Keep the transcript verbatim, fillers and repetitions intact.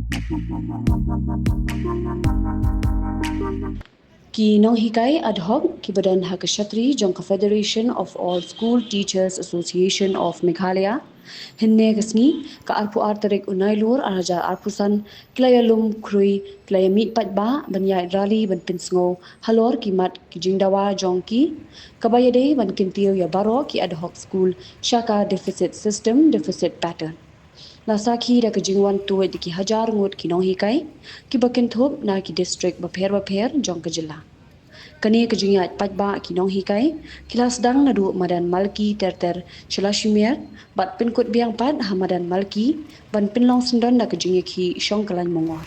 Ki nonghikai ad hoc kiba don ha ka shatri jong ka Federation of All School Teachers Association of Meghalaya, hynne ka sngi, ka arphew ar tarik u Nailur ar hajar arphew san, ki la ïalum khrui, ki la ïamih paidbah ban ïaid rally ban pynsngew halor ki mat ki jingdawa jong ki, kaba ïadei ban kyntiew ïa baroh ki ad hoc school sha ka deficit system, deficit pattern. La sakhi da ka jingwan tuid da ki hajar ngut ki nonghikai kiba kynthup na ki district bapher bapher jong ka jylla. Kane ka jingïaid paidbah ki nonghikai ki la sdang naduh madan Malki ter ter sha Lashimer bad pynkut biang pat ha madan Malki ban pynlong syndon da ka jingïakhih shong ka lain mongor.